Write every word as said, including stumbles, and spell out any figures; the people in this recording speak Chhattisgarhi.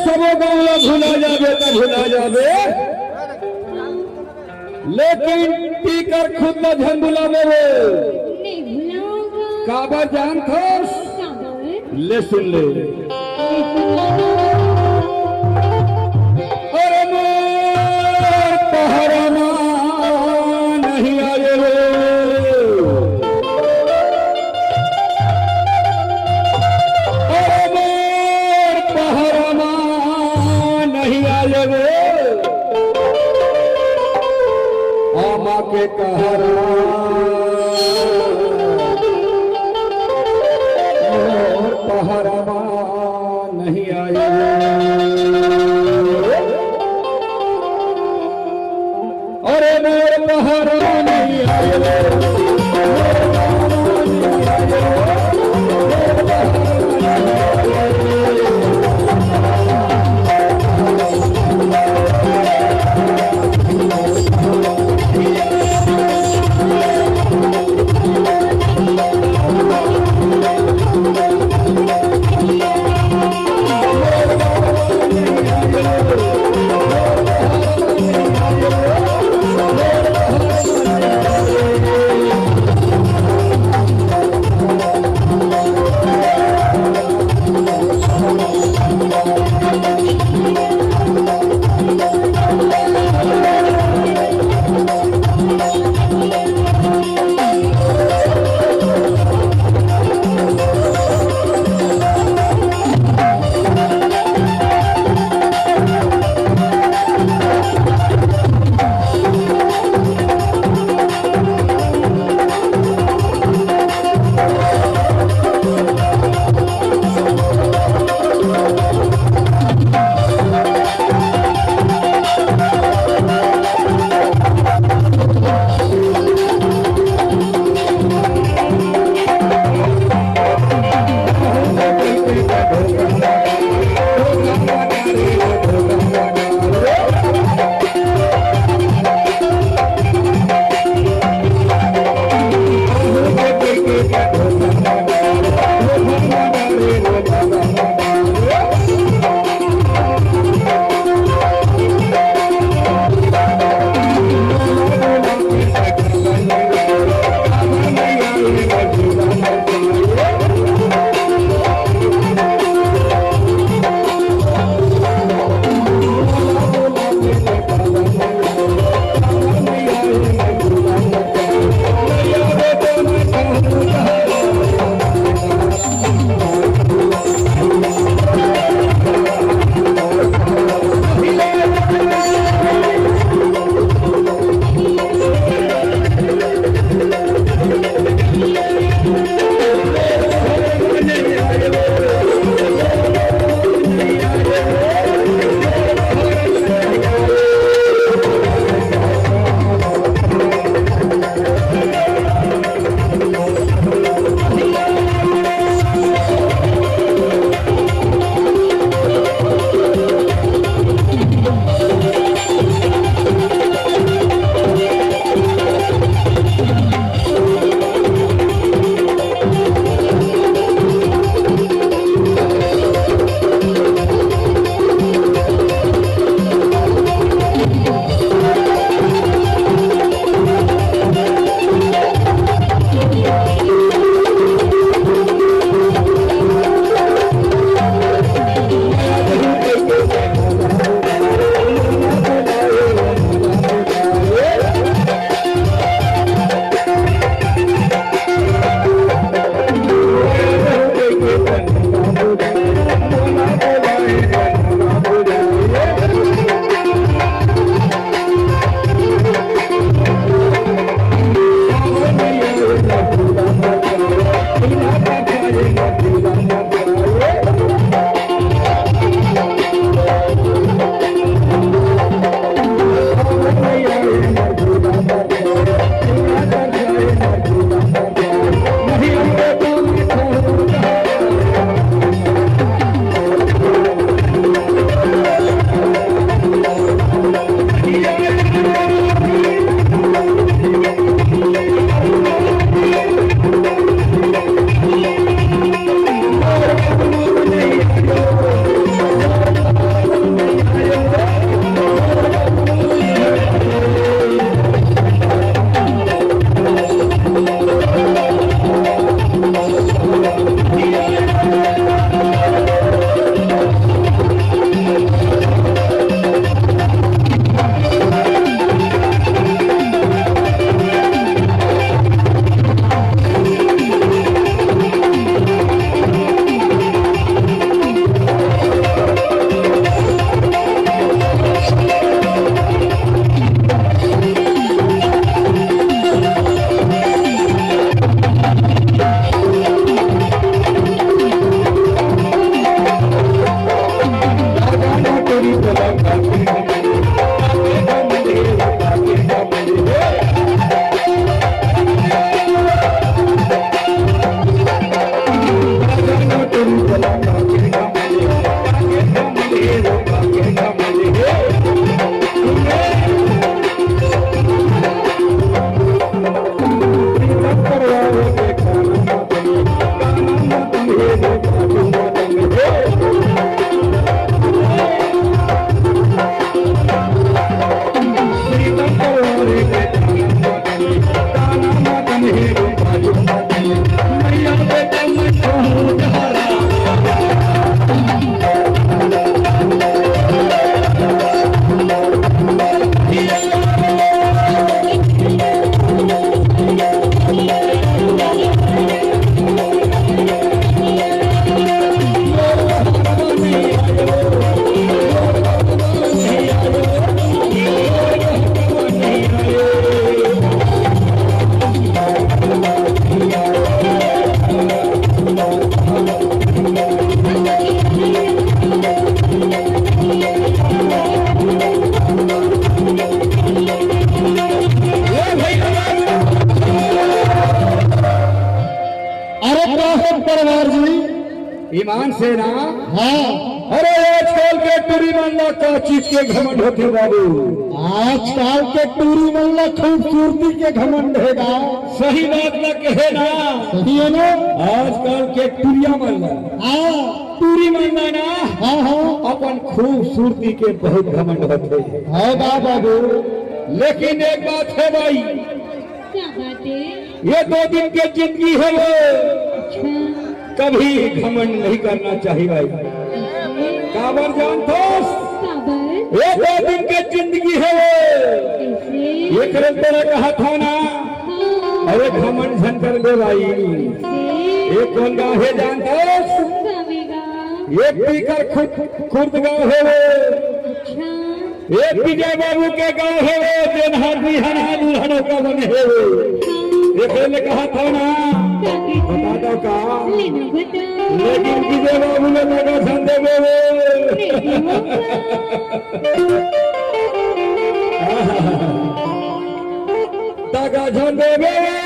सबो गाँव ला भुला जाबे त भुला जाबे, लेकिन टीकर खुद ला झन भुलाबे रे। काबर जानथस? ले सुन ले। अरे मोर पहरा मा नहीं आए रे। अरे मोर पहरा मा नहीं आए रे। आमा के कहरा मोर पहरा मा नहीं आए। अरे मोर पहरा नहीं आए। कान से ना। हाँ। अरे, आजकल के टूरी मन ला का चीज के घमंड होथे बाबू? आजकल के टूरी मन ला खूबसूरती के घमंड हे गा। सही बात ला कहे ना। सही हे ना? आजकल के टूरिया मन ला, हाँ। टूरी मन ला ना, हाँ, हाँ। अपन खूबसूरती के बहुत घमंड होथे। हाँ बा बाबू। लेकिन एक बात हे भाई, का बात हे? ये दो दिन के जिंदगी हे वो, अच्छा। कभी घमंड नहीं करना चाहिए भाई। कैसे? काबर जानथस? काबर? ये दो दिन के जिंदगी हे वो, कैसे? ये करन तेरा कहा था ना। हाँ। अरे घमंड झन कर दे भाई। कैसे? ये कोन गाँव हे जानथस? कौन सा गाँव? ये पीकर खुद खुर्द गाँव हे वो। अच्छा। ये विजय बाबू के गाँव हे वो, देनहार बिहान बुढ़ानो का बने हे वो। ये पहले कहा था ना, बता दो का? लेकिन विजय बाबू ने दगा झन देवे वो। दगा झन देवे वो।